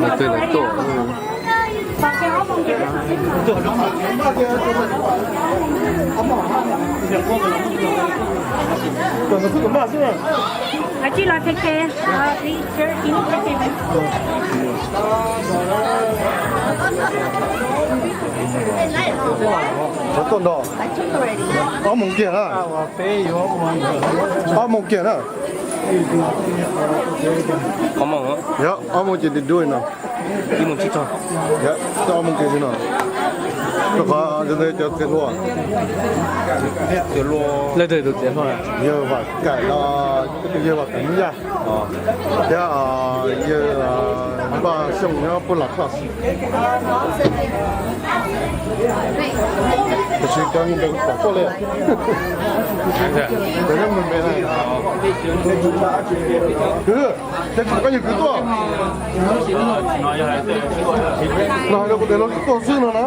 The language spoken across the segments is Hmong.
Lawv twb lawv tuaj. Aquí la que que, ah, sí, sure, sí, no, que que. Sawv tuaj nrog. Ob moos kiag na. Ob moos kiag na. Yog ob moos ces nti dub no. Yog ob moos kiag no. Rau qhov cov ntawd cov txiav hlua. Leej twg tus txiav hlua? Yawg Vam Kaim los, yawg Vam Kaim Hmoob Yaj. Thiab yawg Npaj Xyooj nyob Pub Las Khoj. Tiam sis cov ntawd pom tuaj li. Cov nyob mus npe na. Kwv, cov kwv, koj yog kwv tuaj. No hais rau kuv tias lawv tuaj xwb no na.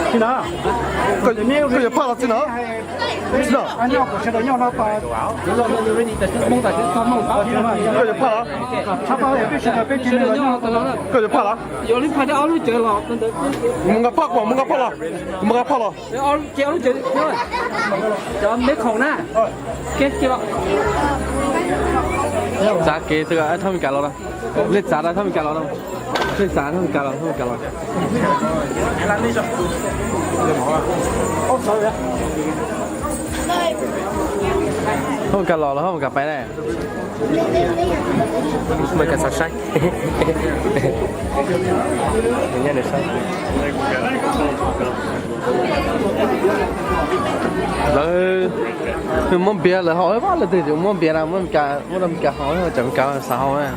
Txij no, koj yuav phaj los txij no. Txij no, koj yuav phaj los? Koj yuav phaj los? Mus nqa phaj kom, mus nqa phaj los, mus nqa phaj los. Txav kev, thauj Mes Kas los na. Lej txav tau thauj Mes Kas los na. Lej txav thauj Mes Kas los, thauj Mes Kas los. Thauj Mes Kas los los, thauj Mes Kas pais na. Mes Kas xav saib. Lawv muab npias lawv haus, lawv twg tseem muab npias na, muab Mes Kas, muab rau Mes Kas haus, cov Mes Kas xav haus na.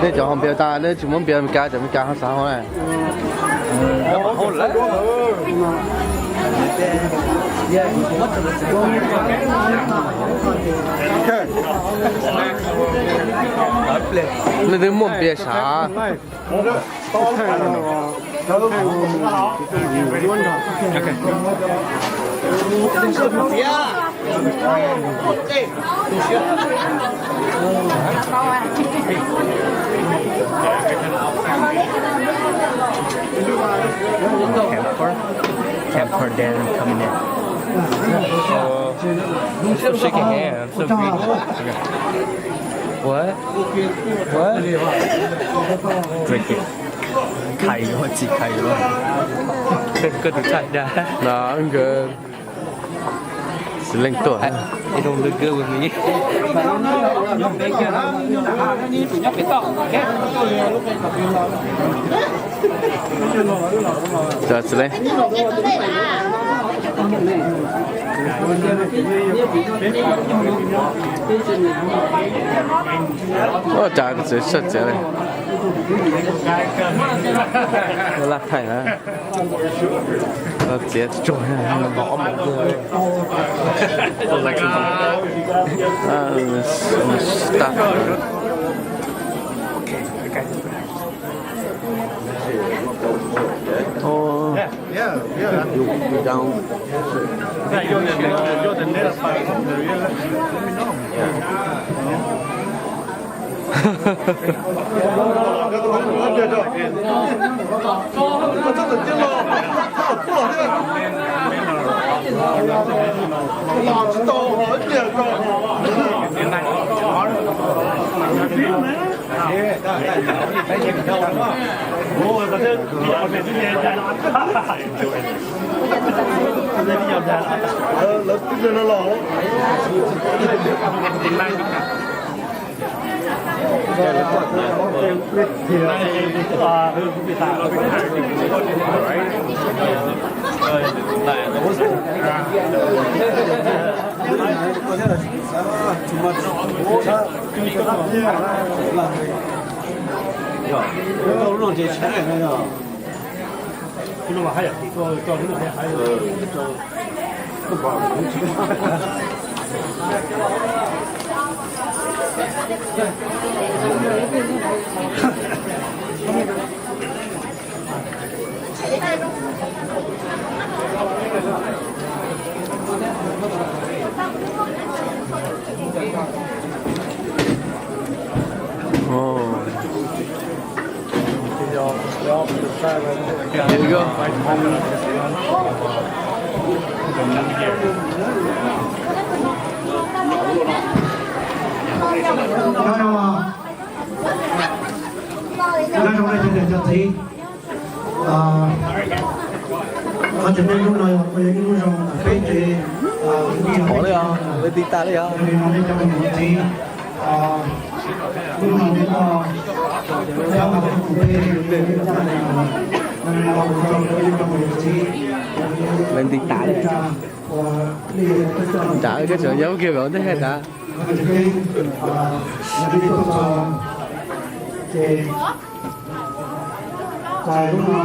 Nej cov haus npias tas, nej tsis muab npias Mes Kas, cov Mes Kas ho xav haus na. Nej twb muaj npias sav. Camper, camper dad coming in. Oh, I'm still shaking hands. I'm so green. Okay. What? What? Drink it. Khai yuav tsis khai yuav. Koj tus thaij da. No, I'm good. Xws leej tuaj. You don't look good with me. Cov xws leej. Ua cas txiav saj txiav li. Laj thaij na. Txiav tsuag. Stuff. Oh. Ồ. There you go. Nyob zoo, nyob zoo cov niam cov txiv. Qhov tseem ceeb hnub no yog ua ib lub zoo peb tsev, ua li no nej cov niam txiv, hnub no nej tuaj nyob nqa peb kum peb, ua li no ua zoo ua ib lub zoo niam txiv. Nrad, koj tseem yau kiag pem ua ntej has tas. Ces txais lub no.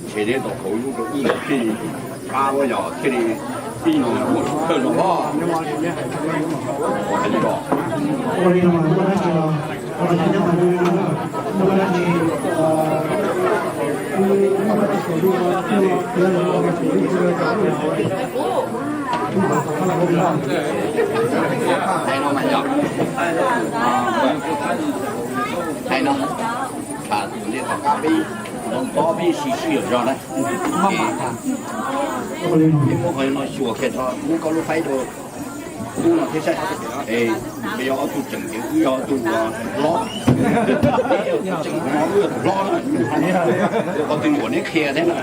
Ntshe neb tau hauv lub rau wb lawm thiaj li qab, yog thiaj li tib no muaj thawj no os. Ua li no mas muaj dab tsi los, ua li no mas muaj dab tsi, hais no mas yog, hais no, tham tus li tom qab peb, tom qab peb sib sib zog na. Peb muab qhov no xyuas kiag tso, muab koj lub faib rau. Tub no thiab saib, es nws yog ob tug tseem, ces wb yog ob tug hlob. Tseem no wb yog tus hlob na, qhov twg yuam neb qhia thiab na.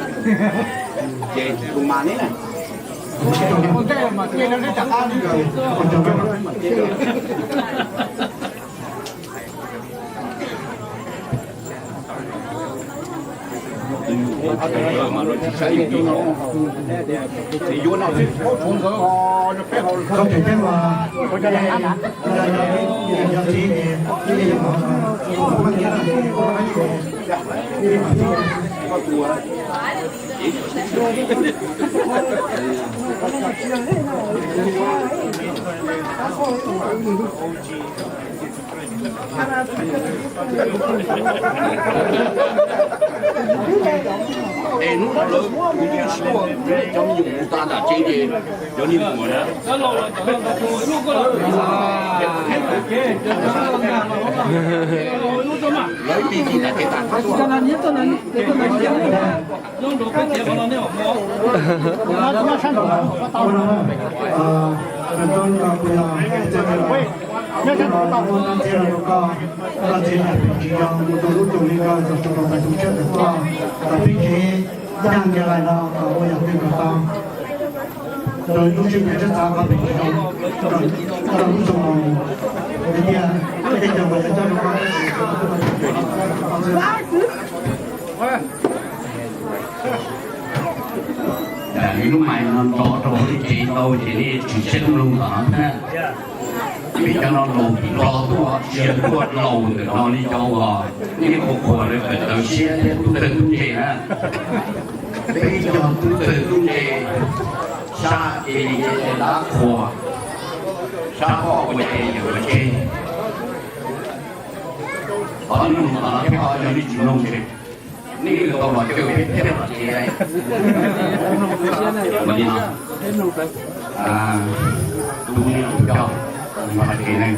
Ces tus mas neb na. Es hnub no lawv kuv twb tsis tuaj, cov me nyuam mus tas nram tsev ces cov niag muam na. Lawv ib txhij nram tsev tas. Rau lub tsev pem tsis zoo, rau peb tsev yaj ntiav lais no kom ua yam twg kom tau, rau lub tsev pem tsis txav qhov pem tsis zoo, rau lub zoo no, tias tej cov uas yog coj zoo no. Yam li lub mais no nrov rau hauv nej tsev ntau ces nej tsis siab mloog tom no thiab. Vim cov no laus tim Nplog tuaj, tsis yog tuaj laus ntawm no li cov uas nej ua qhuas lawv kawm ntawv siab thiab tub txawg tub ntse na. Peb cov tub txawg tub ntse, sab ces li ces dab qhuas, sab poj ua ces yawm ua tseg. Qhov nej mloog tom no thiab, qhov yog nej tsis mloog ces nej tau los caw peb thiaj los tsev. Ua li no, tus me nyuam coj, mas kev neeg,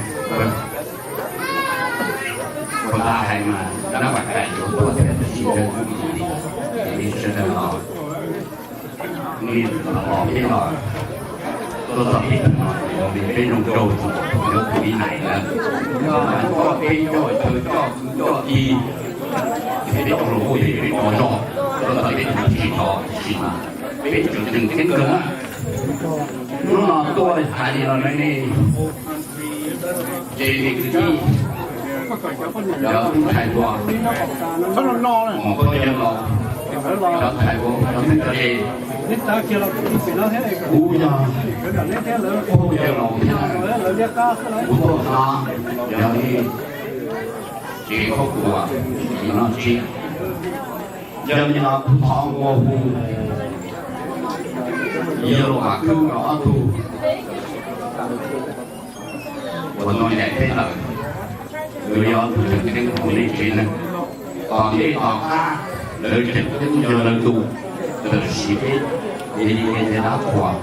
puas tas hais mas nab vam kais yuav tuaj thiab tab sis ntawd kuj tsis li, ces nej sawv daws los, nej los peb los, tuaj txog peb tus no ces peb zoo nraug tsuas yuav tus li nais lawm, coj peb coj chaw coj kwv coj tij, ces peb coj los kuj peb rov zog, tuaj txog peb tus tsis rov tab sis mas peb tseem tseem ceeb kawg na. Hnub no tuaj hais li no nej, ces nej kwv tij, cov tub ntxhais hluas, hmoob phooj ywg laus, Cov thais vauv cov neeg cov tsev, kuv yog phooj ywg laus thiab, kuv tuaj no yog li tsev khaub kuas no tsis, yog li no kuv thov nqua hu yawg Vam Khwb nkawd ob tug uas tuaj ncaim peb lawm, nkawd yog ob tug tseem ceeb hauv nej tsev neeg. Tom ntej tom qab lawv tseem ceeb yog lawv tus, tab sis peb, yog li nej cov dab qhuas,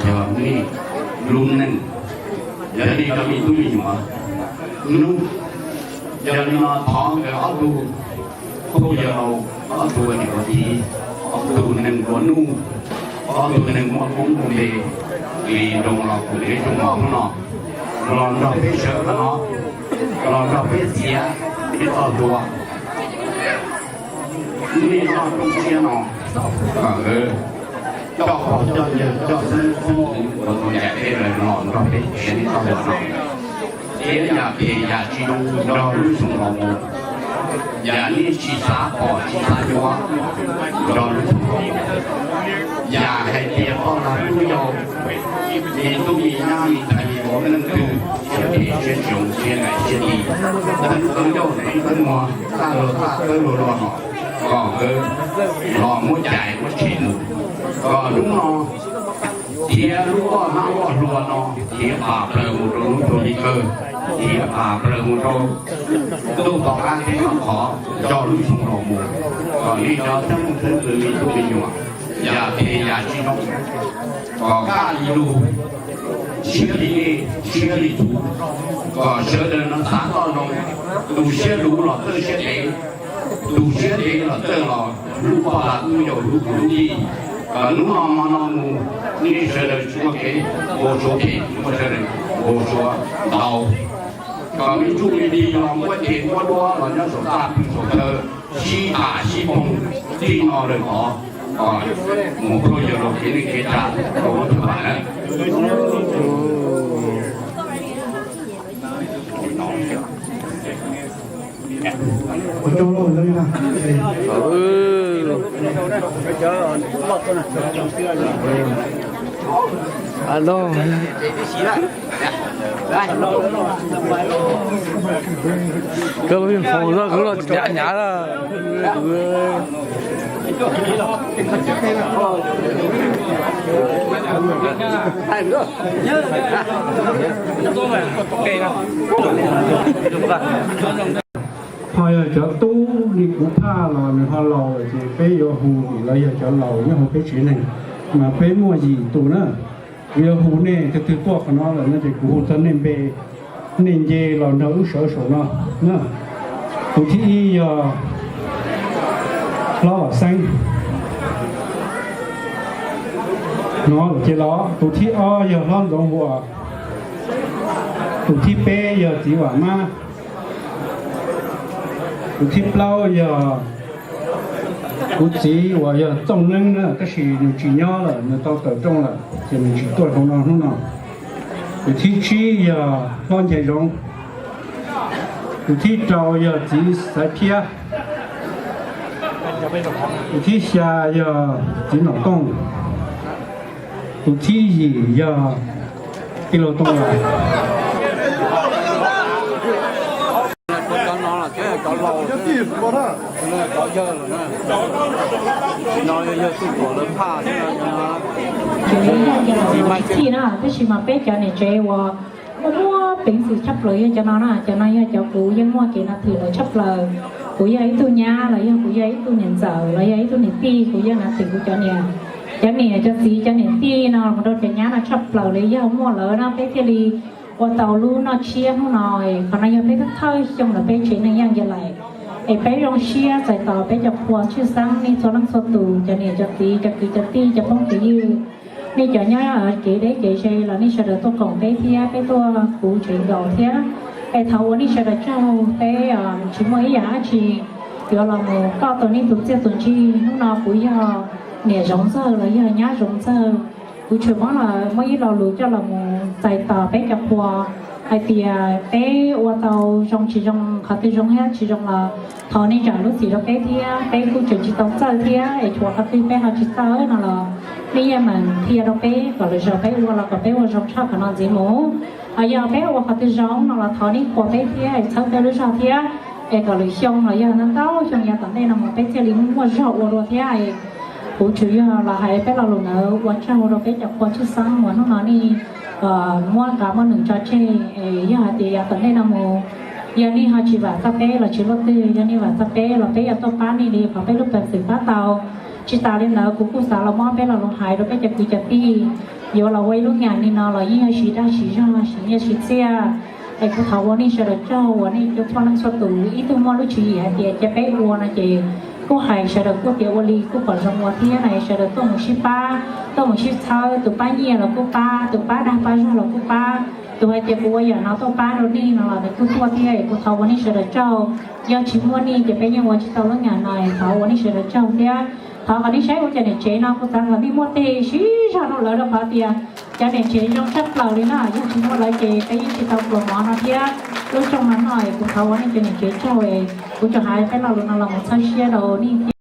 yog nej lub neej, yog nej cov me tub me nyuam hnub. Yog li no thov nkawd ob tug phooj ywg laus, ob tug niam ua txiv, ob tug neeg ua nuj, ob tug neeg muaj koob muaj npe, li nroo los kuv li rooj mos hnub no, los nrog peb sawv qhov no, los nrog peb txiav peb txoj hlua, nej noj rooj siab no, kom nkawd coj pog coj yawg coj xeeb xeeb ntxwv uas tuaj ncaim peb lawm los nrog peb txiav nej txoj hlua no. Txiav yam phem yam tsis zoo nrog lub xyoo los mus, yam nej tsis xav pom tsis xav yuav nrog lub xyoo los mus, yam hais tias poj lag tub yau, me tub me nyab me ntxhais me vauv leej twg siab phem siab tsis zoo siab nqaim siab ti, teeb tawv ncauj teeb tawv muag, txaj luag txaj tawb luag luag no, kom nkawd los muab cais muab tshem mus, kom hnub no thiab lub toj hnab loj hluas no thiab pam plaws mus rau lub tug li kawg, thiab pam plaws mus rau ntuj tom qab teb tom qhov nrog lub xyoo los mus, kom nej cov xeeb xeeb ntxwv me tub me nyuam yam phem yam tsis zoo, kom kaj li lug, siab li nej siab li kuv, kom sawv daws no xav txoj zoo, tus siab luv los txawj siab dev, tus siab dev los txawj los lub poj lag tub yau hlub kuv hlub yij, kom hnub no hmo no mus nej sawv daws tsis muaj kev npau suav phem, muaj sawv daws npau suav ntau, kom me tsuj me di los muab ceg muab duab los nyob saum txaj pw saum chaw, sib tham sib phooj txij no lawm tod, kom mus phooj ywg laus kev neej kev tsav rau lub thawj vam na. Koj lub foos zoj kub los nyav nyav na. Ho yog cov tub li kuv phaj los nws ho laus lawm ces peb yuav hu lawv yog cov laus nyob hauv peb tsev neeg, mas peb muaj yim tus na. Kuv yuav hu nej tus twg tuaj qhov no lawm no ces kuv hu txog nej npe, nej nce los nrog wb sawv saum no na. Tus thib ib yog Hlob Vam Xeeb, no ces los tus thib ob yog Hlob Ntxoov Huas, tus thib peb yog Txiv Vam Mab, tus thib plaub yog kuv txiv uas yog Txooj Neeb na, tab sis nws tsis nyob lawm, nws tau tawm rooj lawm ces nws tsis tuaj hauv no hnub no. Tus thib tsib yog Hlob Nchai Zoov, tus thib rau yog Txiv Xaiv Phiab, tus thib xya yog Txiv Nom Tooj, tus thib yim yog Tij Laug Tooj Lais. Txij na, tab sis mas peb cov niam tsev uas muaj muaj peev xwm tshaj plaws yog cov no na, cov no yog cov kuv yeej muaj kev nas thwm lawv tshaj plaws. Kuv yog ib tug nyab los yog kuv yog ib tug niam ntxawm los yog ib tug niam tij, kuv yeej nas thwm kuv cov niam, cov niam cov txiv cov niam tij no mus rau cov nyab no tshaj plaws li, yog muaj lawv no peb thiaj li ua tau lub noj tshiab hnub no. Qhov no yog peb thawj xyoo lawm peb tsev neeg Yaj Nkias Laim, es peb zoo siab txais tos peb cov qhua tshwj xeeb nej txhua leej txhua tus, cov niam cov txiv cov kwv cov tij cov phooj cov ywg, nej cov nyob kev deb kev ze los nej sawv daws tuaj koom peb thiab peb tuaj puv tsev nkaus thiab. Es thov ua nej sawv daws tsaug, peb tsis muaj ib yam dab tsi yuav los mus koj tau nej tus txiaj tus ntsig. Hnub no kuv yog niam Zoov Ntxawg los yog nyab Zoov Ntxawg, kuv tsuas muab los muab ib lo lus coj los mus txais tos peb cov qhua Hais tias peb ua tau zoo tsis zoo, qhov twg zoo thiab tsis zoo los thov nej zam lub txim rau peb thiab, peb kuj tseem tsis tau txawj thiab es tshuav qhov twg peb ho tsis txawj no los nej yeej meem qhia rau peb kom lwm zaus peb ua los kom peb ua zoo tshaj qhov no ntxiv mus. Hos yog peb ua qhov twg zoo no los thov nej qhuas peb thiab es txhawb peb lub zog thiab, es kom lwm xyoo los yog ntau ntau xyoo yav tom ntej no mus peb thiaj li muaj zog ua dua thiab. Kuv tsuas yog los hais peb lo lus ntawd ua tsaug rau peb cov qhua tshwj xeeb uas hnub no nej muab nqa muab nws tso tseg. Es yog hais tias yav tom ntej no mus yog nej ho tsis vam txog peb los tsis luaj twg, yog nej vam txog peb los peb yuav tuaj pab nej li qhov peb lub peev xwm pab tau. Tsis tas li ntawd kuv kuj xav los muab peb lo lus hais rau peb cov kwv cov tij yuav los ua ib lub nyam li no los yeej yog siv dag siv zog siv nyiaj siv txiaj. Es kuv thov ua nej sawv daws tsaug uas nej cov txhua leej txhua tus ib tug muaj lub tswv yim hais tias cia peb ua no ces kuj hais sawv daws kuj tias ua li kuj pom zoo ua thiab na, sawv daws tuaj mus sib pab, tuaj mus sib txhawb, tus pab nyiaj los kuj pab, tus pab dag pab zog los kuj pab, tus hais tias kuv ua yam no tuaj pab rau nej no los nws kuj tuaj thiab. Es kuv thov ua nej sawv daws tsaug, yog tsis muaj nej ces peb yeej ua tsis tau lub nyam no, thov ua nej sawv daws tsaug thiab. Thov kom nej saib ua cov niam tsev no kuv xav kom nej muaj tes siv zog rau lawv rau qhov tias cov niam tsev zoo tshaj plaws li na, yog tsis muaj lawv ces peb yeej tsis tau pluas mov no thiab. Lub rooj no no es kuv thov ua nej cov niam tsev tsaug es kuv tsuas hais peb lo lus no los mus txhawb siab rau nej thiab.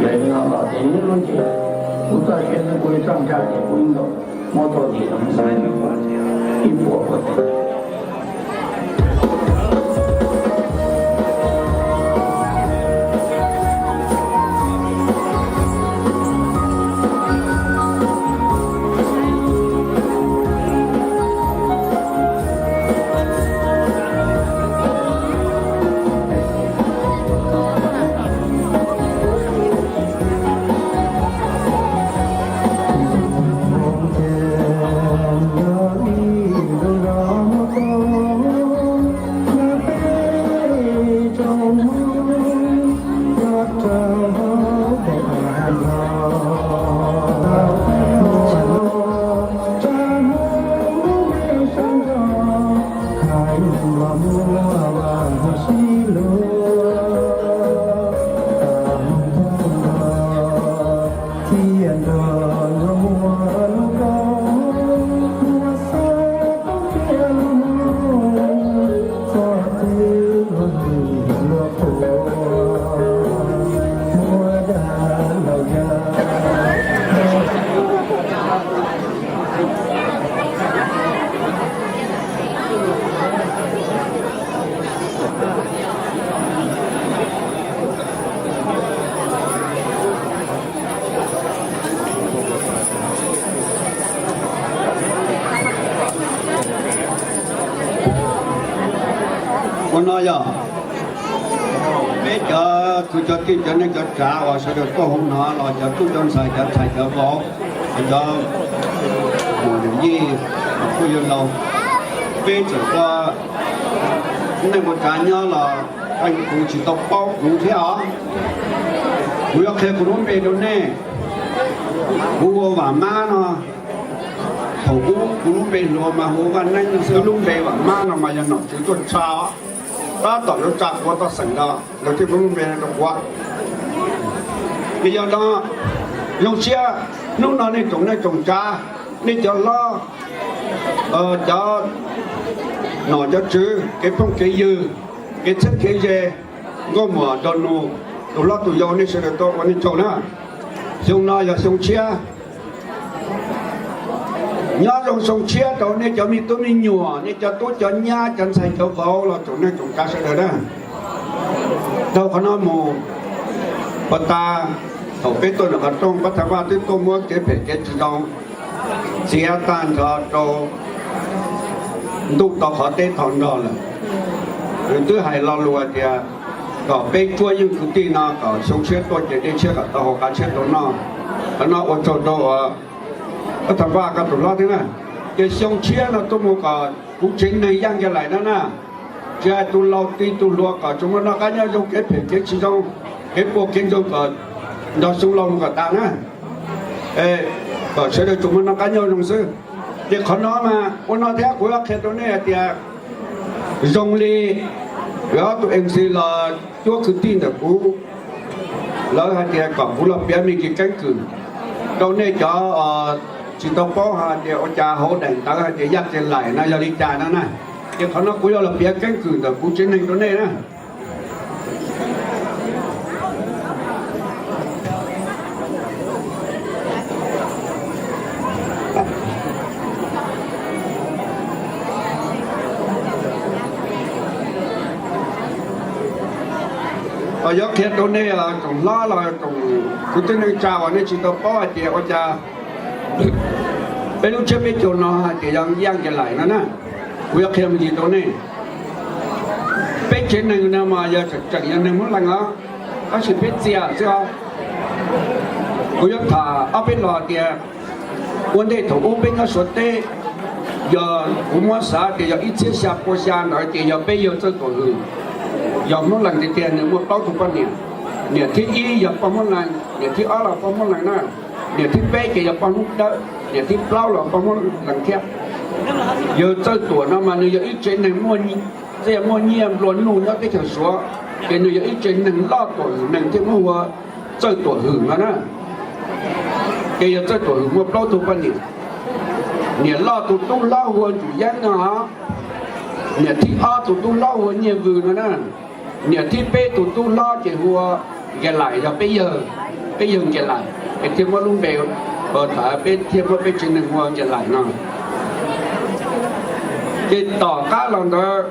Yog li no los ces nyob lub ntiaj kuv txoj sia kuv yuav txoj ntsa ces kuv yuav muab txoj ntiaj ib puas. Ua no yog peb cov kwv cov tij cov neej cov tsav uas sawv daws tuaj hauv no los cov tub cov ntxhais cov ntxhais cov vauv, cov muam yawm yij, kuj yawg laus, peb txawm ua neej ua tsav nyob los kuv tsis tau paub kuv thiab os. Kuv yuav qhia kuv lub npe rau nej. Kuv hu ua Vam Mab no. Thaum ub kuv lub npe hluas mas hu ua Vaj Neeb xwb, lub npe Vam Mab no mas yog nom tswv tuaj tsa os. Tab tom yuav tsa kuv ua toj xeem no, lawv thiaj muab lub npe rau kuv. Vim yog no, zoo siab hnub no nej tsoom neej tsoom tsav, nej cov hlob, cov nom cov tswv, kev phooj kev ywg, kev txheeb kev ze, nkauj muam nraug nus, tus hlob tus yau, nej sawv daws tau ua neej tsaug na. Xyoo no yog xyoo tshiab. Nyob zoo xyoo tshiab rau nej cov me tub me nyuam, nej cov tub cov nyab, cov ntxhais cov vauv los tsoom neej tsoom tsav sawv daws na. Dhau qhov no mus, puag ta thaum peb tuaj ntawm qhov rooj, pab thas vaj twb tuaj muab kev phem kev tsis zoo txiav tag nrho rau ntuj tau qhov teb tau nrog lawm. Nws twb hais lo lus hais tias kom peb cuab yeej kwv tij no kom xyoo tshiab tuaj ces dej tshiab kom tau haus, qav tshiab tau noj. Qhov no ua tsaug rau pab thas vaj koj tus hlob thiab na. Ces xyoo tshiab no tuaj mus kom kuv tsev neeg yaj nkiag laim no na. Tsis hais tus laus txiv tus hluas kom tsuas muaj noj qab nyob zoo, kev phem kev tsis zoo, kev puas kev ntsoog kom nrog xyoo laus mus kom tas na. Kom sawv daws tsuas muaj noj qab nyob zoo xwb. Ces qhov no mas ua no thiab kuv yuav qhia rau nej hais tias zoo li ob tug MC los cuab kwv tij ntawm kuv, lawv hais tias kom kuv los piav me ntsis keeb kwm rau nej cov tsis tau paub hais tias ua cas hauv daim ntawv hais tias Yaj Kiag Laim no yog li cas no na. Ces qhov no kuv yuav los piav keeb kwm ntawm kuv tsev neeg rau nej na. Yuav qhia rau nej tsoom hlob los tsoom kwv tij neej tsa uas nej tsis tau paub hais tias ua cas peb lub tsiab peb caug no hais tias yog Yaj Kiag Laim no na. Kuv yuav qhia me ntsis rau nej. Peb tsev neeg no mas yog tseem yog neeg Hmoob Lees os, tab sis peb txias xwb os. Kuv yuav tham ob peb los tias ua ntej thaum ub peb nyob Suav teb, yog kuv muab xav tias yog ib txhiab xya pua xya ntawd ces yog peb yawg Txawj Tuam Hwm, yog Hmoob Lees tiag tiag, nws muaj plaub tug poj niam. Niam thib ib yog poj Hmoob Lees, niam thib ob los poj Hmoob Lees na, niam thib peb ces yog poj Hmoob Dawb, niam thib plaub los poj Hmoob Lees thiab. Yawg Txawj Tuam no mas nws yog ib tsev neeg muaj txiaj muaj nyiaj nplua nuj nyob teb chaws Suav, ces nws yog ib tsev neeg loj tuam hwm neeg thiaj muab hu ua Txawj Tuam Hwm no na. Ces yawg Txawj Tuam Hwm muaj plaub tug poj niam. Niam loj tus tub hlob hu ua Ntsum Yeeb no, niam thib ob tus tub hlob hu ua Nyiaj Vws no na, niam thib peb tus tub hlob ces hu ua Kiag Laim, yog peb yawg, peb yawg Kiag Laim, es thiaj muab lub npe, thaum peb thiaj muab peb tsev neeg hu ua Kiag Laim no. Ces tom qab los ntawd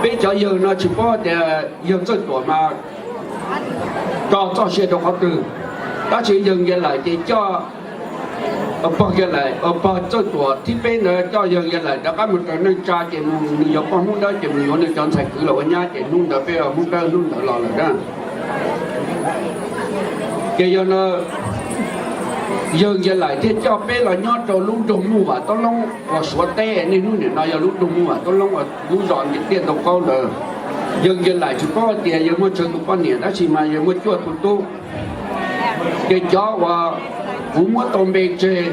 peb cov yawg no tsis paub tias yawg Txawj Tuam mas tso txoj sia rau qhov twg, tab sis yawg Kiag Laim ces coj pog Kiag Laim, pog Txawj Tuam thib peb ntawd coj yawg Kiag Laim rov qab mus raws neej tsa ces mus nws yog poj Hmoob Dawb ces mus yuav nws cov ntxhais kwv los ua nyab ces hnub ntawd peb ua Hmoob Dawb hnub ntawd los lawm na. Ces yog no yawg Kiag Laim thiaj coj peb los nyob rau lub nroog Muj Vam Tub Loob uas Suav teb, niaj hnub nim no yog lub nroog Muj Vam Tub Loob uas lub zos ntiaj teb ntau qaub ntawd. Yawg Kiag Laim tsis paub hais tias yawg muaj tsawg tus poj niam tab sis mas yawg muaj cuaj tus tub. Ces cov uas kuv muab tau npe tseg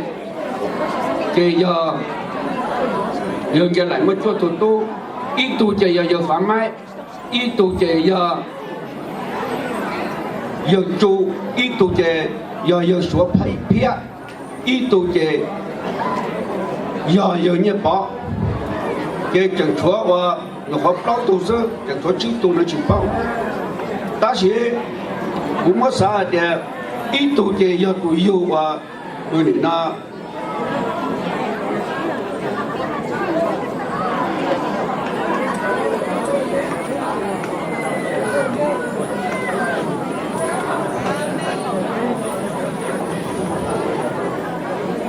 ces yog yawg Kiag Laim muaj cuaj tus tub. Ib tug ces yog yawg Fav Maib, ib tug ces yog yawg Tsu, ib tug ces yog yawg Suav Phiab, ib tug ces yog yawg Nyiaj Pov. Ces tseem tshuav uas nyuam qhuav plaub tug xwb, tseem tshuav tsib tug no tsis paub. Tab sis kuv muab xav hais tias ib tug ces yog tus yug uas nim no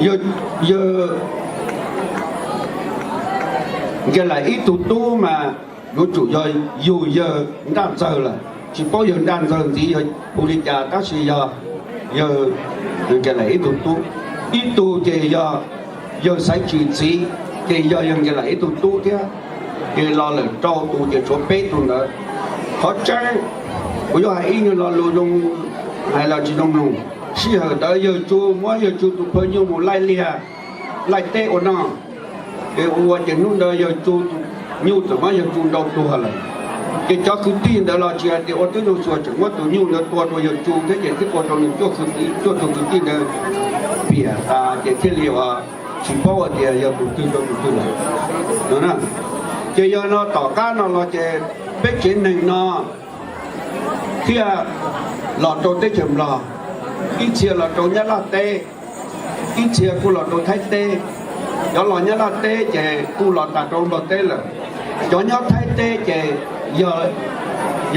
yawg Kiag Laim ib tug tub mas yuav tsum yog yug yawg Nraj Ntxawg lawm, tsis paub yawg Nraj Ntxawg ntxiv yog hu li cas tab sis yog yawg Kiag Laim ib tug tub. Ib tug ces yog yawg Xaiv Tsis ntxiv, ces yog yawg Kiag Laim ib tug tub thiab. Ces los lawm rau tus ces tshuav peb tug ntawd. Qhov tseeb kuv yuav hais ib nyuag lo lus zoo, hais los tsis zoo mloog. Sij hawm ntawd yawg Tsu muab yawg Tsu tus phaw nyuj mus laij liaj laij teb ua noj, ces ua ces hnub ntawd yawg Tsu tus nyuj txawm muab yawg Tsu nrau tuag lawm. Ces cov kwv tij ntawd los tsis hais tias ua tib zoo xyuas tseem muab tus nyuj ntawd tua rau yawg Tsu thiab ces thiaj ua rau nws cuaj kwv tij, cuaj tug kwv tij ntawd piam tas ces thiaj li uas tsis paub hais tias yog tus twg rau tus twg lawm no. Ces yog no tom qab no los ces peb tsev neeg no thiaj los rau teb chaws Nplog, ib txhia los rau Nyab Laj teb, ib txhia kuj los rau Thaib teb. Cov los Nyab Laj teb ces kuj los tas rau Nplog teb lawm. Cov nyob Thaib teb ces yog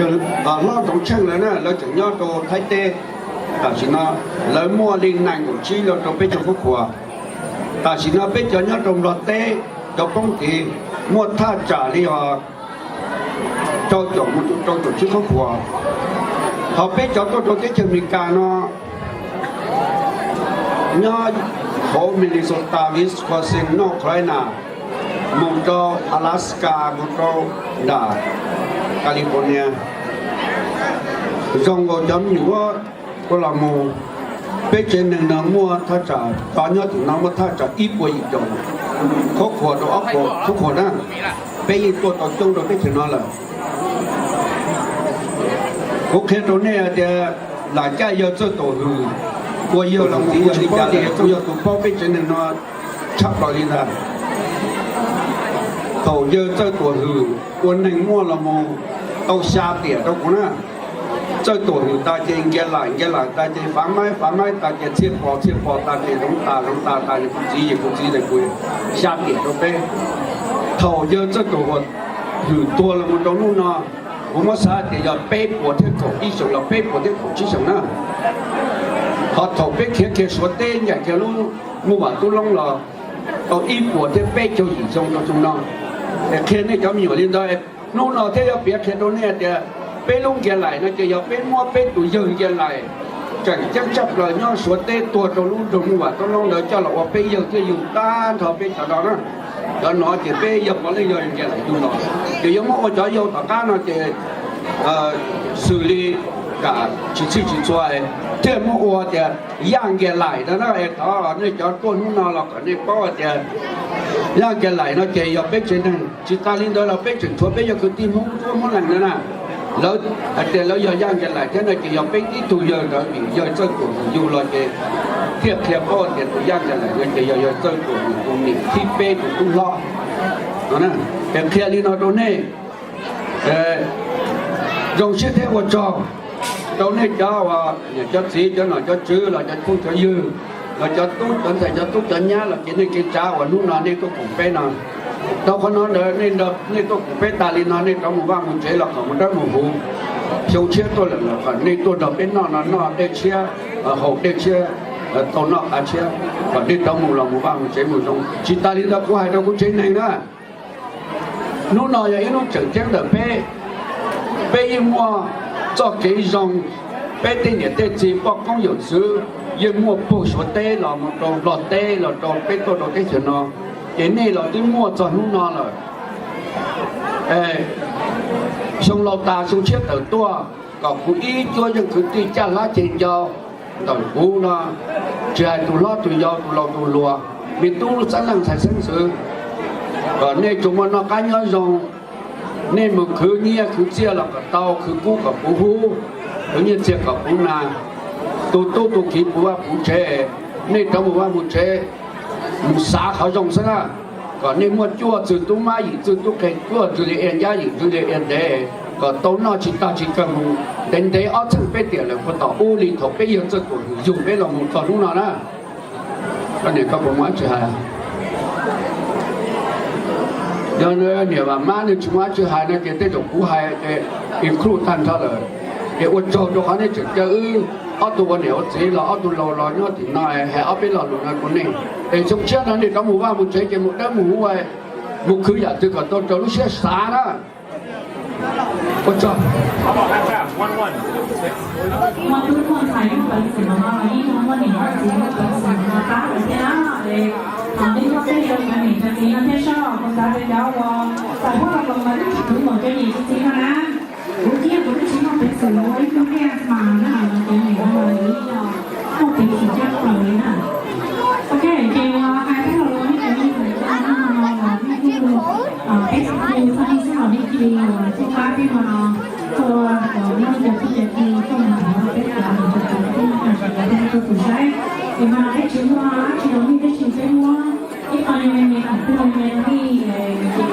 hlob Ntxoov Tsheej lawv na, lawv tseem nyob rau Thaib teb. Tam sim no lawv muaj li nees nkaum tsib los rau peb caug khub khuas. Tam sim no peb cov nyob rau Nplog teb, cov poob tid muaj thaj tsam li os rau caum mus rau rau caum tsib khub khuas. Ho peb cov tuaj rau teb chaws Amelikas no, nyob hauv Minnesota, Wisconsin, North Carolina, mus rau Alaska, mus rau nram California. Zoo nkaus cov me nyuam ua los mus, peb tsev neeg no muaj thaj tsam, cov nyob tim no muaj thaj tsam ib puas yim caum, khub khuas rau ob puas khub khuas na, peb yeej tuaj tau coob rau teb chaws no lawm. Kuv qhia rau nej hais tias lam caj yawg Txawj Tuam Hwm ua yawg los mus txiv yog li cas, yog tus paub peb tsev neeg no tshaj plaws li ntag. Thaum yawg Txawj Tuam Hwm ua neeg muaj los mus tau xya tiam rau kuv na. Txawj Tuam Hwm tas ces Nkias Laim, Nkias Laim tas ces Fav Maib, Fav Maib tas ces Txhiaj Pos, Txhiaj Pos tas ces Zoov Tas, Zoov Tas tas ces kuv txiv, ces kuv txiv tas kuv xya tiam rau peb. Thaum yawg Txawj Tuam Hwm tuag los mus rau hnub no, kuv muab xav tias yog peb puas thiab kaum ib xyoos los peb puas thiab kaum tsib xyoos na. Ho thaum peb khiav kiag Suav teb ncaim kiag lub Muj Vam Tub Loob los tau ib puas thiab peb caug yim xyoo rau xyoo no. Es qhia nej cov me nyuam li ntawd, hnub no thiaj yuav piav qhia rau nej tias peb lub Nkias Laim no ces yog peb muab peb tus yawg Nkias Laim tseem ceeb tshaj plaws nyob Suav teb tuag rau lub nroog Muj Vam Tub Loob ntawd coj los ua peb yawg thiab yug tag nrho peb cov no na. Cov no ces peb yog puav leej yog Nkias Laim yug los, ces yuav muab ua cov yau tom qab no ces xws li kam tsis txhij tsis txhua thiaj muab ua tias Yaj Nkias Laim no na. Thov nej cov tuaj hnub no los kom nej paub tias Yaj Nkias Laim no ces yog peb tsev neeg, tsis tas li ntawd los peb tseem tshuav peb yog kwv tij Hmoob Tsuab Hmoob Lees na. Lawv hais tias lawv yog Yaj Nkias Laim thiab no ces yog peb ib tug yawg ntawd vim yawg Txawj Tuam Hwm yug los ces thiaj qhia paub tias tus Yaj Nkias Laim no ces yog yawg Txawj Tuam Hwm tus niam thib peb tus tub hlob no. Es qhia li no rau nej, zoo siab thiab ua tsaug rau nej cov uas cov txiv cov nom cov tswv los cov phooj cov ywg los cov tub cov ntxhais cov tub cov nyab los ces nej kev tsav uas hnub no nej tuaj koom peb no. Rau qhov no ntawd nej tuaj koom peb tas li no nej rov mus vaj mus tsev los kom mus dawb mus huv, xyoo tshiab tuaj lawm los kom nej tuaj nrog peb noj no noj dej tshiab, haus dej tshiab, tau noj qav tshiab, kom nej rov mus los mus vaj mus tsev mus zoo. Tsis tas li ntawd kuv hais rau kuv tsev neeg na, hnub no yog ib hnub tseem ceeb ntawm peb. Peb yeej muaj txoj kev zoo, peb tej niam tej txiv poj koob yawm txwv yeej muaj puag Suav teb los mus rau Nplog teb los rau peb tuaj rau teb chaws no, ces nej los twb muaj txog hnub no lawm. Xyoo laus tas xyoo tshiab tawm tuaj, kom kuv ib cuab yeej kwv tij caj hlab ceg ncau ntawm kuv no, tsis hais tus hlob tus yau tus laus tus hluas, me tub xeeb leej ntxhais xeeb ntxwv, kom nej tsuas muaj noj qab nyob zoo. Nej mus khwv nyiaj khwv txiaj los kom tau, khwv kub kom puv hub, khwv nyiaj txiag kom puv nas, tu tub tu kiv puv vaj puv tsev. Nej rov mus vaj mus tsev, mus xav qhov zoo xwb na, kom nej muaj cuaj txwg tub mab yim txwg tub qhe, cuaj txwg li ib ncab yim txwg li ib ntev, kom tau noj tsis tag tsis kawg mus ntev ntev ob txheej peb tiam lawm puag tom ub li thaum peb yawg Txawj Tuam Hwm yug peb los mus txog hnub no na. Koj niam koj puas muaj dab tsi hais? Yog niam Vam Mab nws tsis muaj dab tsi hais no ces tej zaum kuv hais ces include tag nrho lawm. Ces ua tsaug rau qhov nej tseem caw wb ob tug ua niam ua txiv los ob tug laus los nyob tim no hais ob peb lo lus no rau nej. Es xyoo tshiab no nej rov mus vaj mus tsev ces mus dawb mus huv, mus khwv yam twg kom tau raws lub siab xav na. Ua tsaug. Muaj tub muaj ntxhais lub peev xwm no los yeej muaj niam muaj txiv lub peev xwm no tab lawm thiab na. Thaum nej muaj tej yam cov niam cov txiv no thiaj soj, kuv xav tias cov uas txais huab tais los mas twb tsis khwv npaum cov niam cov txiv no na. Kuv thiab kuv twb tsis muaj peev xwm ua ib tug niam mas na, cov niam no mas yeej muaj peev xwm caj plaws li na. Ok, ces hais txog los nej cov niam cov txiv no los nej kuj, peb txhua tus txog nej xwb los nej cia li tuaj pab peb no, tuaj, nej cov txhua cov ci tuaj mus thov peb cov niam cov txiv peb no sawv daws tuaj mus rau tus saib. Ces mas peb tsis muaj dab tsi los nej, peb tsis, peb muab ib qho me me me kom peb me me li, ces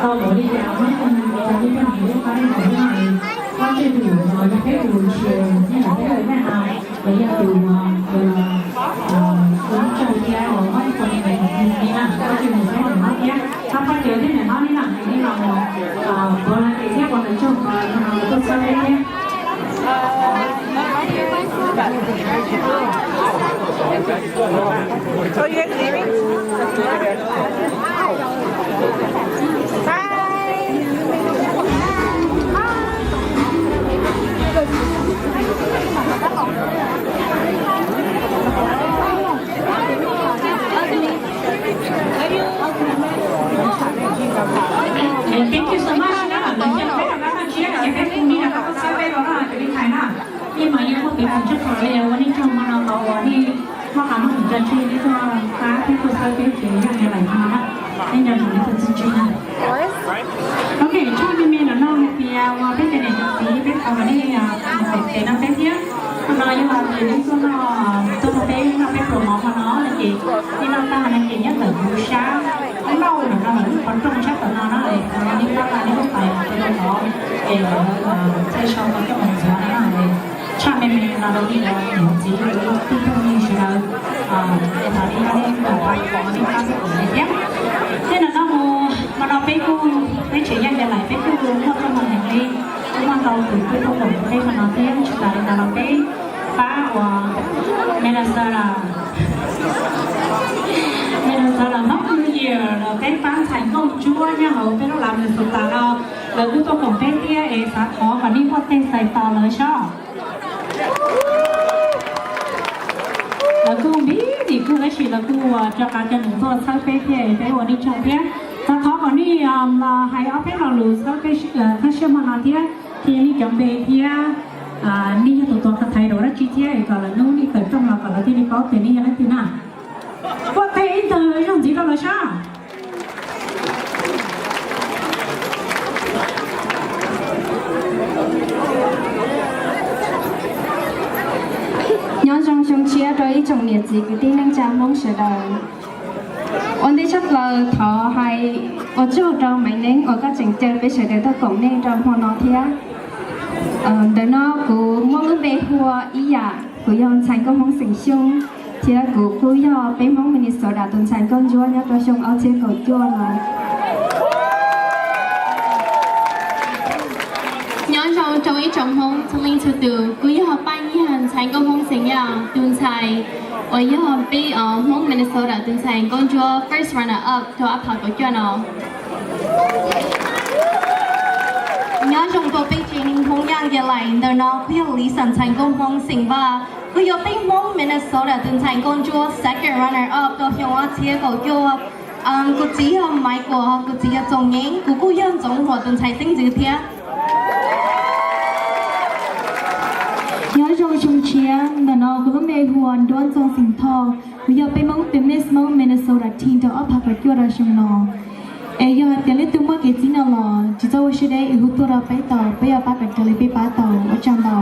tau lawm li ces nej cov me poj niam lub qab nej kom nej qab tsej tus yog peb tus tsis, nej yog peb tus nej no, los yog tus, tus tsaug thiab los muab ib qho me me kom peb na, qab tsej tus saib tus no thiab, qab qab cawv thiab nim no nej na, nej los, puav leej ces thiab puav leej tsaug, tuaj txhawb peb thiab. Thank you so much na, lawv nco peb rov qab toj siab no ces peb kuj nij rov qab tuaj txhawb peb rau na cov me ntxhais na. Nej mas yeej muaj peev xwm tshaj plaws li, ua nej tsaug hmo no tau uas nej muaj qab muaj hwm tso tseg nej tuaj pab thiab tuaj txhawb peb ces yog nqe laim hmo na. Nej nco ntsoov nej tus txiv tsev na. Ok, tshaj me me no no hais tias uas peb cov niam cov txiv peb thov kom nej mus pem pem no peb thiab. Hmo no yog hais tias nej tuaj noj, tuaj nrog peb noj peb pluas mov hmo no no ces nej noj tag no ces nyob ntawm kuv sab lauj no no lawm lub qhov rooj sab tom no no es thov nej pab tag nej lub pais rau tod es lawv txhaj sau tau coj mus ntxuav no no. Tshaj me me no rau nej cov niam txiv tij phooj ywg sawv daws es thov nej pab nej pab nej pab xub kum li thiab. Thiab no no mus hmo no peb kuj, peb tsev yaj yas laim peb kuj muaj txoj hmoo heev li, kuj muaj ntau tus kuj tuaj koom peb hmo no thiab tsis tas li ntawd los peb pab uas Minnesota, Minnesota Hmoob New Year los peb pab ntxhais nkauj ntsuab nyob hauv peb lub lav Minnesota no, lawv kuj tuaj koom peb thiab es xav thov kom nej muaj tej xais tos lawv sob. Lawv kuj npib dim kuj tab sis lawv kuj ua rov qab coj nws tuaj txhawb peb thiab es peb ua nej tsaug thiab. Xav thov kom nej los hais ob peb lo lus txhawb peb thawj siab hmo no thiab, qhia nej cov npe thiab nej yog tus tuav qhov thaiv rau dab tsi thiab es kom lawv hnub nej tawm rooj los kom lawv thiaj li paub tias nej yog leej twg na. Ua tej ib tawg zoo ntxiv rau lawv sab. Nyob zoo xyoo tshiab rau ib tsoom niam txiv kwv tij neej tsa Hmoob sawv daws. Ua ntej tshaj plaws thov hais ua tsaug rau Maiv Neeb uas koj tseem caw peb sawv daws tuaj koom nej rau hmo no thiab. Ntawm no kuv muaj lub npe hu ua Ib Yam, kuv yog ntxhais nkauj Hmoob xeem Xyooj, thiab kuv kuj yog peb Hmoob Minnesota tus ntxhais nkauj ntsuab nyob rau xyoo ob txhiab kaum cuaj no. Nyob zoo rau ib tsoom Hmoob txhua leej txhua tus, kuv yog Paj Nyiag ntxhais nkauj Hmoob xeem Yaj tus ntxhais uas yog peb Hmoob Minnesota tus ntxhais nkauj ntsuab first runner up rau ob phav kaum cuaj no. Nyob zoo rau peb tsev neeg Hmoob Yaj Yas Laim, ntawm no kuv yog Lisa ntxhais nkauj Hmoob xeem Vaj, kuv yog peb Hmoob Minnesota tus ntxhais nkauj ntsuab second runner up rau xyoo ob txhiab kaum cuaj. Kuv txiv yog Maiv Kuam, kuv txiv yog Txoov Nyeeb, kuv kuj yog Ntxoov Huam tus ntxhais xeeb ntxwv thiab. Nyob zoo xyoo tshiab, ntawm no kuv lub npe hu ua Nruab Ntxoog xeem Thoj, kuv yog peb Hmoob tus Miss Hmoob Minnesota team rau ob phav kaum cuaj rau xyoo no. Es yog hais tias leej twg muaj kev txib no los tsis txhob ua siab deb es hu tuaj rau peb tau, peb yuav pab kom raws li peb pab tau. Ua tsaug ntau.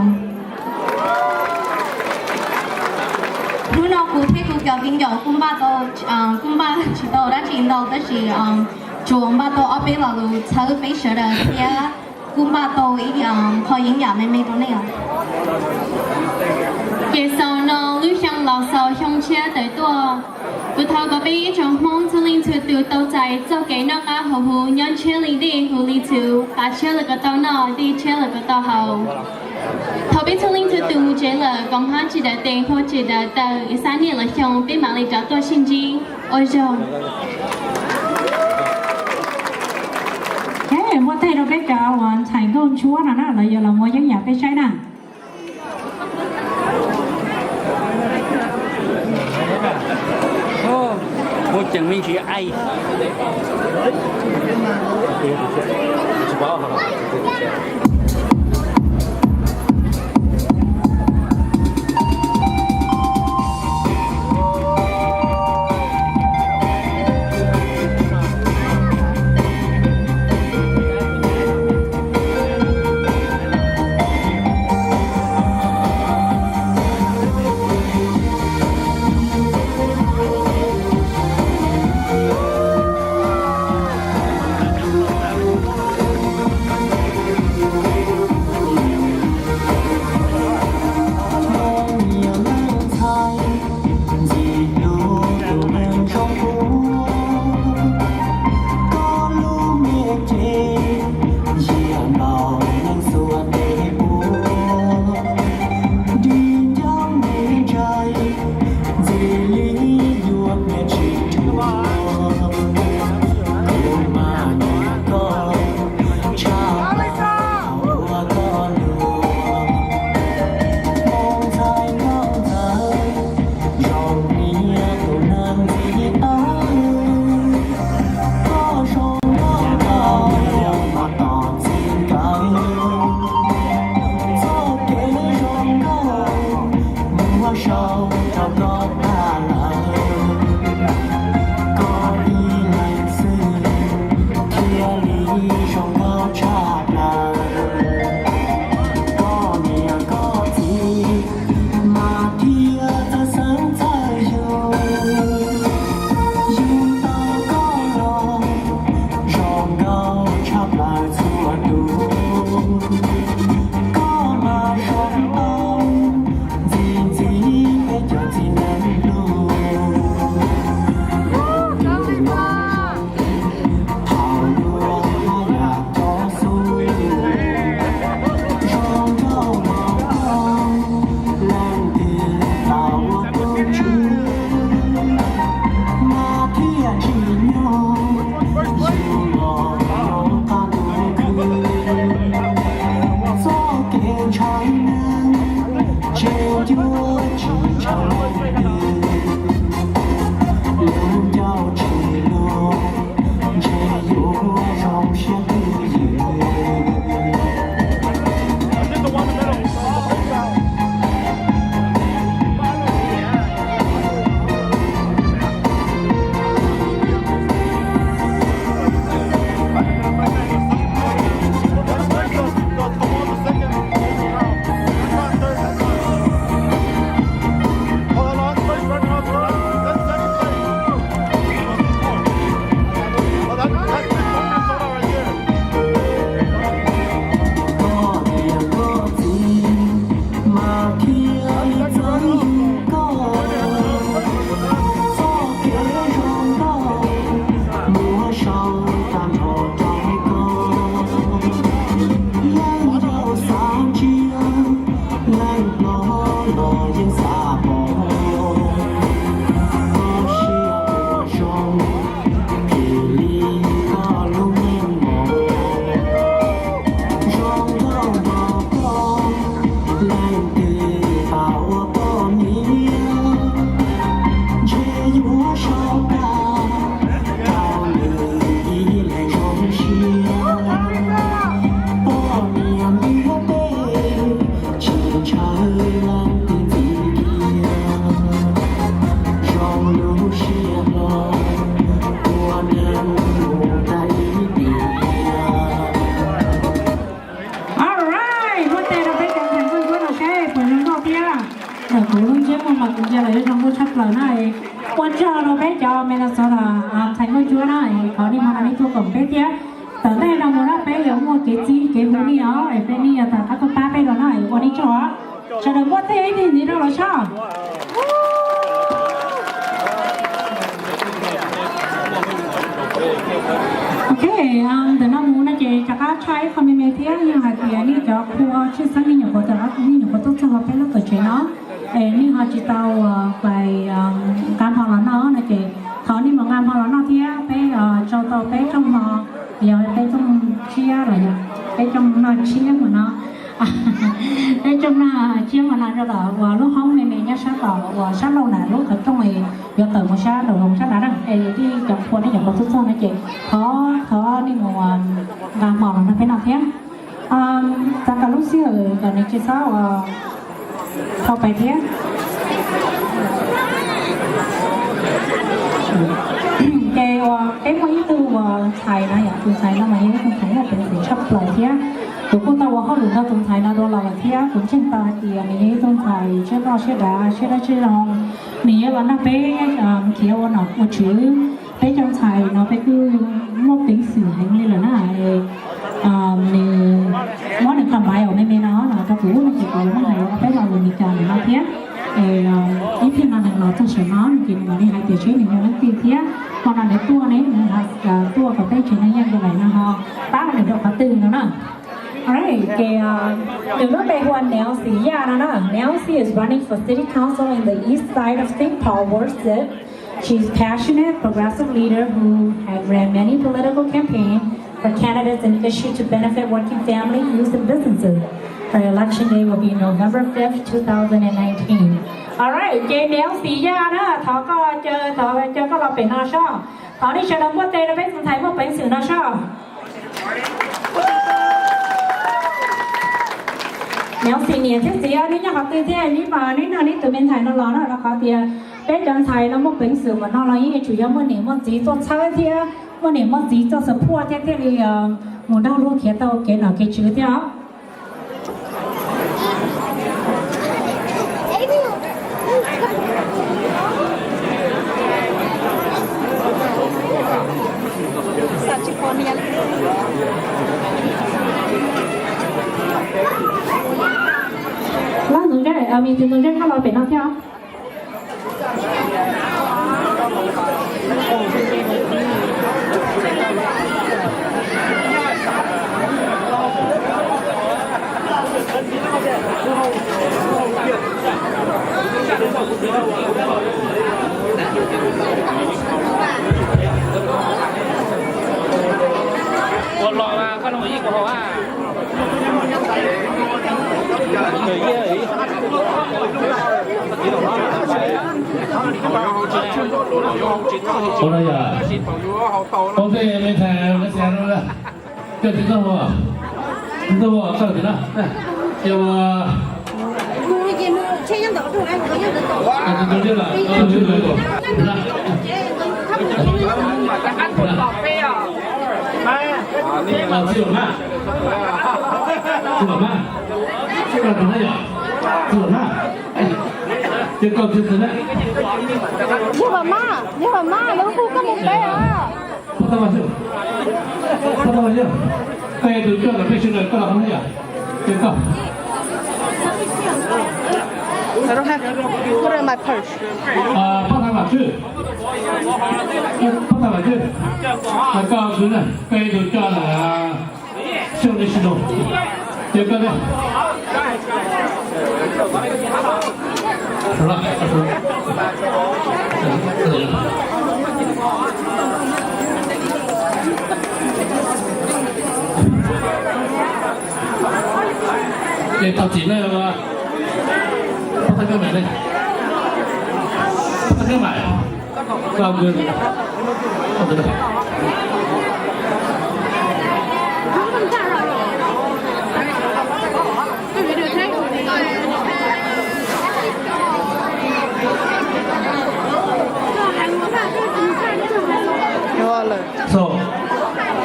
Hnub no kuv thiab kuv cov viv ncaus kuj npaj tau, kuj npaj tsis tau dab tsi ntau tab sis tsuas npaj tau ob peb lo lus txhawb peb sawv daws thiab kuj npaj tau ib qho yeeb yam me me rau nej os. Ces xaus no lub xyoo los xaus xyoo tshiab tawm tuaj, kuv thov kom peb ib tsoom Hmoob txhua leej txhua tus tau txais txoj kev noj qab haus huv, nyob tshiab li dej, huv li txhuv, qav tshiab los kom tau noj, dej tshiab los kom tau haus. Thov peb txhua leej txhua tus mus tsev lawm kom hmab tsis daws tes, hua tsis daws taw, es xab niaj los xyoo peb mam li rov tuaj sib ntsib. Ua tsaug. Muab teg rau peb cov uas ntxhais nkauj ntsuab no na, lawv yuav los muab yeeb yam peb saib na. peb thiab. Tom ntej no mus no peb yuav muaj kev txib kev hu nej os, es peb nej yuav tau qab tuaj pab peb los no es ua nej tsaug os. Sawv daws muab tej ib tig ntxiv rau los soj. Ok, ntawm no mus no ces rov qab tshaj ib qho me me thiab, yog hais tias nej cov qhua tshwj xeeb me nyuam qhuav, me nyuam qhuav tuaj txog peb lub tuam tsev no, es nej ho tsis tau pais nqa hmo los noj no ces thov nej mus nqa hmo los noj thiab. Peb tso tau peb rooj hmo, yog peb rooj tshiab los yog peb rooj noj tshiab hmo no, peb rooj noj tshiab hmo no rau tom uas lub hoob me me nyob sab tom uas sab laug na, lub qhov rooj yuav tawm mus sab nraum zoov sab nrad na. Es yog nej cov qhua nej nyuam qhuav tuaj txog no ces thov, thov nej mus nqa hmo los noj peb no thiab. Txav kom lub sij hawm kom nws tsis txhob ua dhau pais thiab. Ces uas peb muaj ib tug uas ntxhais no yom, tus ntxhais no mas yog ib tug ntxhais muaj peev xwm tshaj plaws thiab. Kuv kuj tau ua hauj lwm nrog tus ntxhais no dua los lawm thiab kuv ntseeg tau hais tias nws yog ib tug ntxhais siab loj siab dav siab dawb siab zoo. Nws yuav los nrog peb khiav ua nom ua tswv. Peb cov ntxhais no peb kuj muaj peev xwm heev li lawm na. Nws muab nws qhov maiv uas me me no no rau kuv no ces kuv muab hais ua peb los lus Meskas ntawm no thiab. Es ib pliag no nws los txog saum no no ces nws mam li hais tias seb nws yog leej twg thiab hmo no nws tuaj ne, nws tuaj kom peb tsev neeg yeej ua lawm no ho pab nws rau qhov twg no na. Alright, ces nws lub npe hu ua Neos Xis Yaj no na. Neos is running for city council in the east side of Saint Paul ward six. She's passionate, progressive leader who have ran many political campaigns for candidates and issues to benefit working family, youth, and businesses. Her election day will be November fifth, two thousand and nineteen. Alright, ces Neos Xis Yaj na, thov koj caw, thov caw koj los pem no soj. Thov nej sawv daws npuaj tes rau peb tus ntxhais muaj peev xwm no soj. Neos Xis niam thiab txiv, neb nyob qhov twg thiab neb mas neb nrog neb tus me ntxhais no los no? Rau qhov tias peb cov ntxhais no muaj peev xwm mas no los yeej yuav tsum yog muaj niam muaj txiv tuaj txhawb thiab muaj niam muaj txiv tuaj support thiab thiaj li mus nrog luag khiav tau kev nom kev tswv thiab os. Leej tus ntxhais, me tus ntxhais koj los pem no thiab. Ua los mas koj los ib kuv haus a. Ua no yog ua tej me ntxhais lawv xav rau lawm. Koj tsis txhob ua, tsis txhob ua, koj tsis na. Ces ua, tus tus liab lawm, tus liab lawm. Txiv Vam Mab, txiv Vam Mab, koj tus na yom, txiv Vam Mab, ces koj txiv txiv na. Yog Vam Mab, yog Vam Mab, lawv hu koj mus pem os. Pab tab mas xwb, pab tab mas xwb, koj yog tus coj los peb sawv daws koj los qhov no yom, ces koj. Pab tab mas xwb, pab tab mas xwb, koj kwv na, koj yog tus coj los. Xyoo li sib nrau, ces koj ne. Ces tau txim na, pab thab kab mam ne, pab thab kab mam.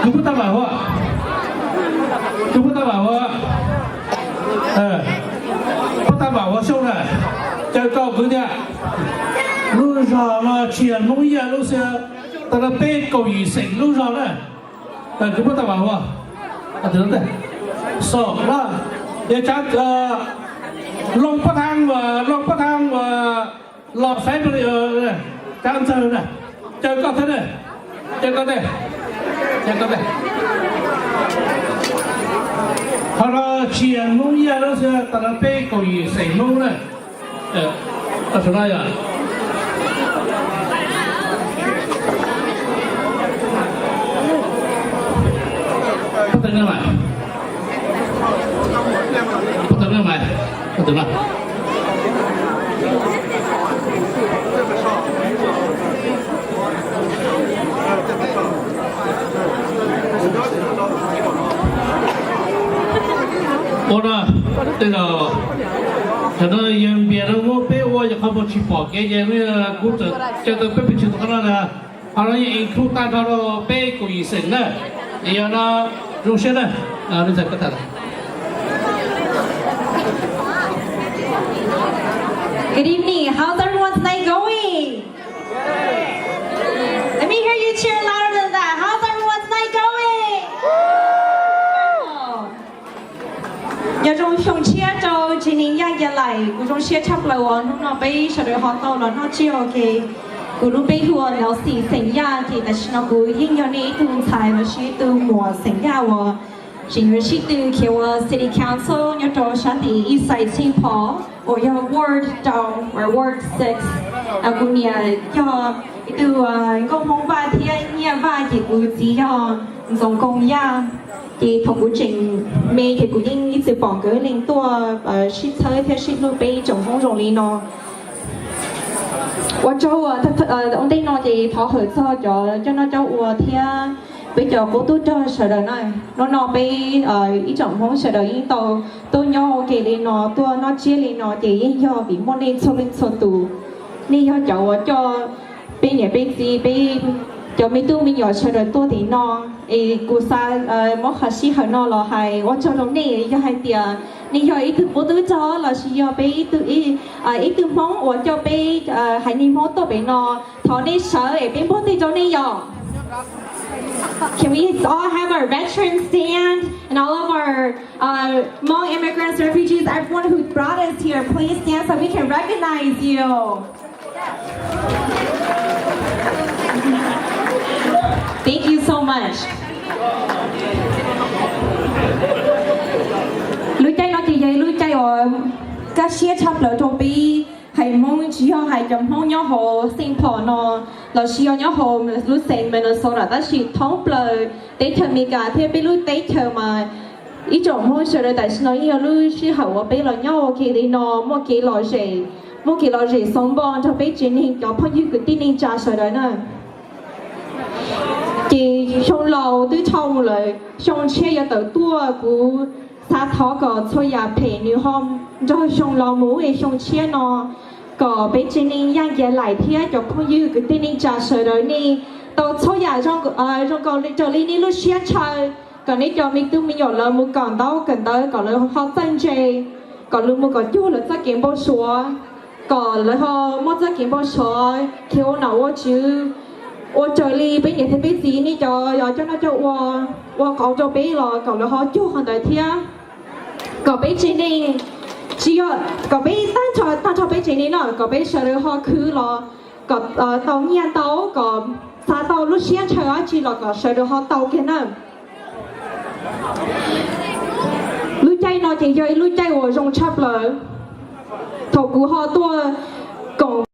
Kwv pub tab vam huv, kwv pub tab vam huv, pub tab vam huv Xyooj na, caw koj kwv tiag. Lub zog no tsis yog Hmoob Yaj lub xwb, tau peb kaum yim xeem lub zog na. Kuv muab tau mas ua, so, yog tsav, loo pab thang, loo pab thang, los saib, tsav ntxawg na, caw koj thiab na, caw koj thiab, caw koj thiab. Qhov no tsis yog Hmoob Yaj lawm xwb, tas no peb kaum yim xeem Hmoob na. Tam sim no yog, pab tau ne mas, pab tau ne mas, pab tau na. Ua no, tej zaum tam no yawg Npias no muab peb ua yog qhov muag tsis pom kev ces kuv txawm caw tau peb pes tsawg tus qhov no na. Qhov no yeej include tag nrho rau peb kaum yim xeem na. Es yog no zoo siab na. Good evening. How's everyone's night going? Let me hear you cheer louder than that. How's everyone's night going? Nyob zoo xyoo tshiab rau tsev neeg Yaj Nkias Laim, kuv zoo siab tshaj plaws uas hnub no peb sawv daws ho tau los noj tsiab ua ke. Kuv lub npe hu ua Nelsie xeem Yaj, ces tam sim no kuv yeej yog nej ib tug ntxhais los sis ib tug muam xeem Yaj uas tseem yuav sib tw khiav ua City Council nyob rau sab tim Eastside Saint Paul uas yog Ward rau, Ward six. Kuv niam yog ib tug nkauj Hmoob Vaj thiab Nyiaj Vaj, ces kuv txiv yog Ntxoov Koo Yaj. Ces thaum kuv tseem me ces kuv yeej ib txwm pom nkawd leej tuaj sib txhawb thiab sib hlub peb ib tsoom Hmoob zoo li no. Ua tsaug, ua ntej no ces thov hawm txog cov coj noj coj ua thiab peb cov qub tub rog sawv daws na. Hnub no peb ib tsoom Hmoob sawv daws yeej tau tuaj nyob ua ke li no, tuaj noj tsiab li no ces yeej yog vim muaj nej txhua leej txhua tus. Nej yog cov uas coj peb niam peb txiv, peb cov me tub me nyuam sawv daws tuaj tim no. Es kuv xav muab qhov sij hawm no los hais ua tsaug rau nej, yog hais tias nej yog ib tug qub tub rog los sis yog peb ib tug, ib tug Hmoob uas coj peb haiv neeg Hmoob tuaj pem no, thov nej sawv es peb npuaj tes rau nej yom. Can we all have our veterans stand and all of our uh, Hmong immigrants, refugees, everyone who brought us here, please stand so we can recognize you. Thank you so much. Lub caij no ces yog ib lub caij uas kaj siab tshaj plaws rau peb haiv Hmoob, tsis yog hais cov Hmoob nyob hauv Saint Paul no los sis yog nyob hauv lub xeev Minnesota tab sis thoob plaws teb chaws Amelikas thiab peb lub teb chaws mas ib tsoom Hmoob sawv daws tam sim no yeej yog lub sij hawm uas peb los nyob ua ke li no muaj kev lom zem, muaj kev lom zem xov npo nrog peb tsev neeg cov phooj ywg kwv tij neej tsa sawv daws na. Ces xyoo laus twb dhau lawm, xyoo tshiab yuav tawm tuaj, kuv xav thov kom txhua yam phem nws ho nrog xyoo laus mus es xyoo tshiab no kom peb tsev neeg Yaj Nkias Laim thiab cov phooj ywg kwv tij neej tsa sawv daws nej tau txhua yam zoo nkaus raws li nej lub siab ntshaw, kom nej cov me tub me nyuam lawv mus kawm ntaub kawm ntawv kom lawv ho txawj ntse, kom lawv mus kom cuag lawv txoj kev npau suav, kom lawv ho muaj txoj kev npau suav khiav ua nom ua tswv, ua raws li peb niam thiab peb txiv nej cov coj noj coj ua, ua qauv rau peb los kom lawv ho cuag qhov ntawd thiab. Kom peb tsev neeg, tsis yog kom peb tag nrho, tag nrho peb tsev neeg no kom peb sawv daws ho khwv los kom tau nyiaj ntau, kom xav tau lub siab ntshaw dab tsi los kom sawv daws ho tau kiag na. Lub caij no ces yog ib lub caij uas zoo tshaj plaws. Thaum kuv ho tuaj koom